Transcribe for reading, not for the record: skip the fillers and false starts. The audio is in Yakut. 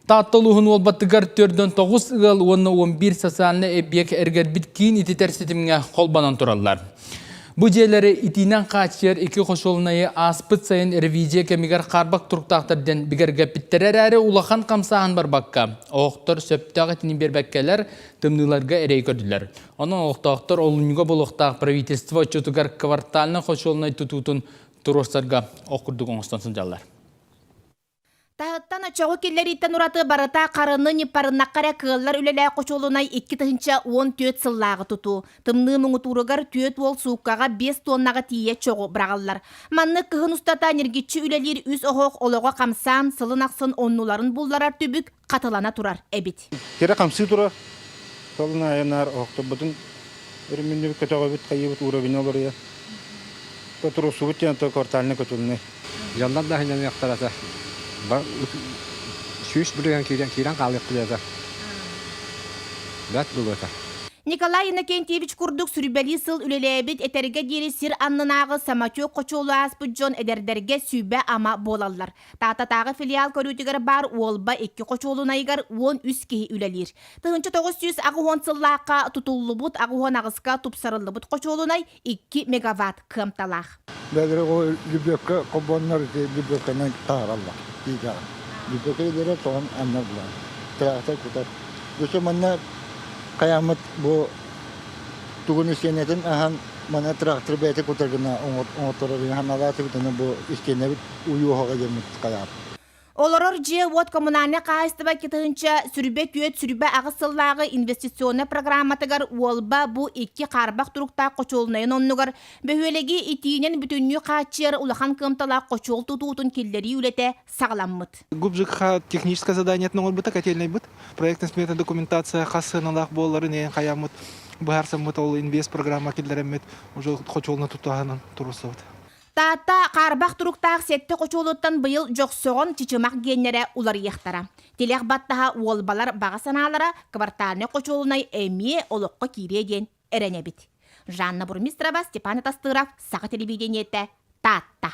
Таатта улууһун Уолбатыгар 49 ыал уонна 11 социальнай эбийиэк эргэрбит киин ититэр ситимҥэ холбонон тураллар. Бу дьиэлэри итиинэн хааччыйар икки хочуолунайы ааспыт сайын ревизия кэмигэр хаарбах туруктаахтар диэн бигэргэппиттэрэ эрээри улахан хамсааһын барбакка, оһохтор сөптөөх итини биэрбэккэлэр тымныыларга эрэй көрдүлэр. Онон олохтоохтор олунньуга буолуохтаах правительство отчуотугар квартальнай хочуолунай тутуутун туруорсарга ох курдук оҥостон сылдьаллар. Таһыттан очоҕу киллэрииттэн ураты барыта харыны ньыппарыннахха эрэ кыаллар үлэлээх хочуолунай 2014 сыллааҕы тутуу. Тымныы муҥутууругар түөрт уол сууккаҕа биэс туоннаҕа тиийэ чоҕу быраҕаллар. Маннык кыһын устата ньиргиччи үлэлиир үс оһох олоҕо хамсаан, сылын ахсын оннуларын булларар түбүк хатылана турар эбит. Кэрэ хамсыы турар. Сылын аайы наар оһохторбутун өрүмүннүбүт, көтөҕөбүт, хайыыбыт уровень олоруйа. Туруорсубут диэн квартальный көтүлнэй. Дьоннор да сынньаныахтара 100 бырыһыан киирэн киирэн хаалыахпыт этэ. Бэрт буолуо этэ. Николай Иннокентьевич курдук сүрбэлии сыл үлэлээбит этэргэ диэри сир аннынааҕы самотек хочуолу ааспыт дьон эдэрдэргэ сүбэ-ама буолаллар. Тааттатааҕы филиал көрүүтүгэр баар Уолба икки хочуолунайыгар 13 киһи үлэлиир. 1980 сыллаахха тутуллубут 88-ка тупсарыллыбыт хочуолунай 2 мегаватт кыамталаах. Бэдэр Любекка холбоннор Любекканан таһараллар тиитэҕэ. Любекка илэрэ тоҕон аннар булан. Трактор кутар. Өссө манна хайааммыт бу тугун истиэнэтин аһан мана трактор бэйэтэ кутар гына оҥотторор ханалаатыбыт аны бу истиэнэбит уйуоһаҕа диэммит хайаап. Олорор дьиэ-уот коммунальнай хаһаайыстыба 2024 28 сыллааҕы инвестиционнай программатыгар Уолба бу икки хаарбах туруктаах хочуолунайын оннугар бөһүөлэги итиинэн бүтүннүү хааччыйар улахан кыамталаах хочуол тутуутун киллэрии үлэтэ саҕаламмыт. ГУПЖКХ техническое заданиетын оҥорбута котельнайбыт. Проектно-сметная документация хас сыаналаах буоларын эйэн хайааммыт быһаарсаммыт ол инвест программа киллэрэммит уже хочуолуна тутааһынан туруорсабыт. Таатта хаарбах туруктаах сэттэ хочуолуттан быйыл Дьохсоҕон, Чычымах гиэннэрэ уларыйыахтара. Тилэх баттаһа уолбалар баҕа санаалара квартальнай хочуолунай эмиэ олоххо киириэ диэн эрэнэбит. Жанна Бурмистрова, Степан Атастыров, Саха телевидениетэ, Таатта.